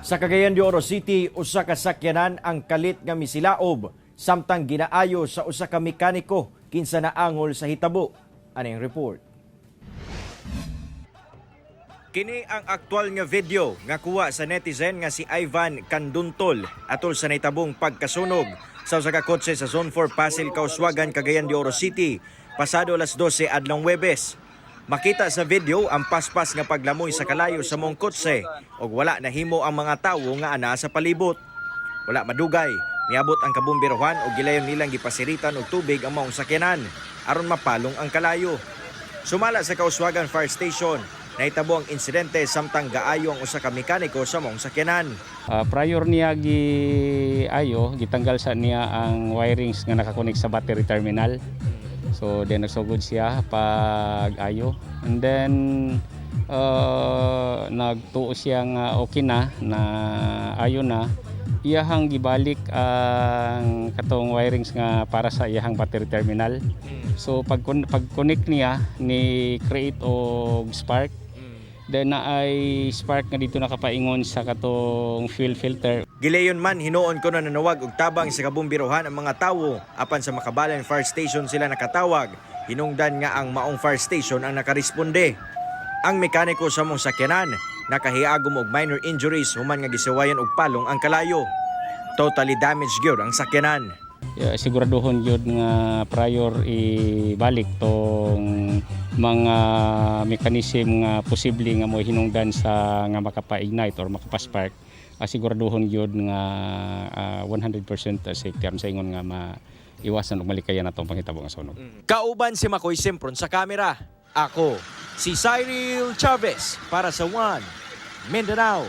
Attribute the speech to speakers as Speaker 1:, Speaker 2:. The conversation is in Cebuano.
Speaker 1: Sa Cagayan de Oro City, usa ka sakyanan ang kalit nga misilaob samtang ginaayo sa usa ka mekaniko kinsa naangol sa hitabo. Aning report. Kini ang aktual nga video nga kuha sa netizen nga si Ivan Canduntol atol sa nahitabong pagkasunog sa usa ka kotse sa Zone 4, Pasil, Kauswagan, Cagayan de Oro City pasado alas 12 adlong Webes. Makita sa video ang paspas nga paglamoy sa kalayo sa maong kotse ug wala nahimo ang mga tawo nga ana sa palibot. Wala madugay, miabot ang kabumberohan ug gilayon nilang gipasiritan og tubig ang maong sakyanan aron mapalong ang kalayo. Sumala sa Kauswagan Fire Station, nahitabo ang insidente samtang gaayo ang usa ka mekaniko sa maong sakyanan.
Speaker 2: Prior niya gi ayo, gitanggal sa niya ang wirings nga nakakonek sa battery terminal. So then nagsugod siya pag ayo. And then nagtuo siya nga okay na na ayo na, iyahang gibalik ang katong wirings nga para sa iyahang battery terminal. So pag connect niya, ni create og spark. Then naay spark nga dito nakapaingon sa katong fuel filter.
Speaker 1: Gilayon man hinuon kuno nanawag og tabang sa kabumbirohan ang mga tawo apan sa Makabalan Fire Station sila nakatawag. Hinungdan nga ang maong fire station ang nakaresponde. Ang mekaniko sa maong sakyanan nakahiagom og minor injuries human nga gisiwayan og palong ang kalayo. Totally damaged gyud ang sakyanan.
Speaker 2: Yeah, siguraduhon gyud nga prior ibalik tong mga mechanism nga posible nga mo hinungdan sa nga makapa-ignite or makapa-spark. Siguraduhon gyud nga 100% safety aron sa ingon nga maiwasan ug malikayan atong panghitabo nga sunog.
Speaker 1: Kauban si Makoy Sempron sa kamera. Ako, si Cyril Chavez para sa One Mindanao.